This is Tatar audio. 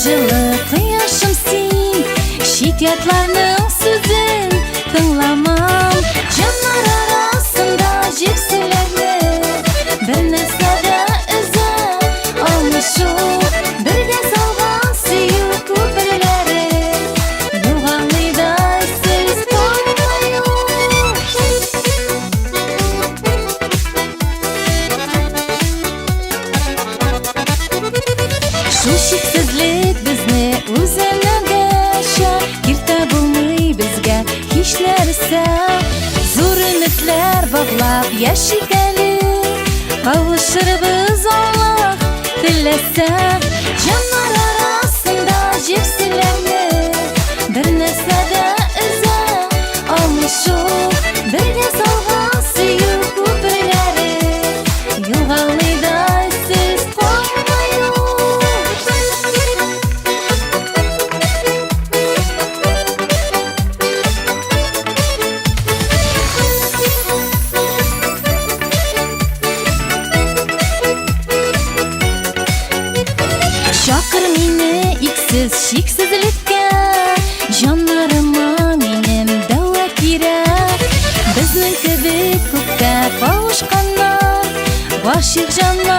Җылы кояшым син, чит ятларның сүзен тыңламам. Җаннар арасында җепселләрне бер нәрсә дә өзә алмый шул. Бергә салган сөю күперләре югалмый да эзсез калмый ул. Шул чиксезлек безне үзенә дәшә, киртә булмый безгә һич нәрсә. Зур өметләр баглап яшик әле, кавышырбыз Аллаһ теләсә. Җаннар арасында җепселләрне бер нәрсә дә өзә алмый шул. Бергә салган сөю күперләре югалмый да эзсез калмый ул. Чакыр мине иксез чиксезлеккә, җаннарыма минем дәва кирәк. Безнең кебек күпкә кавышканнар, гашыйк җаннар.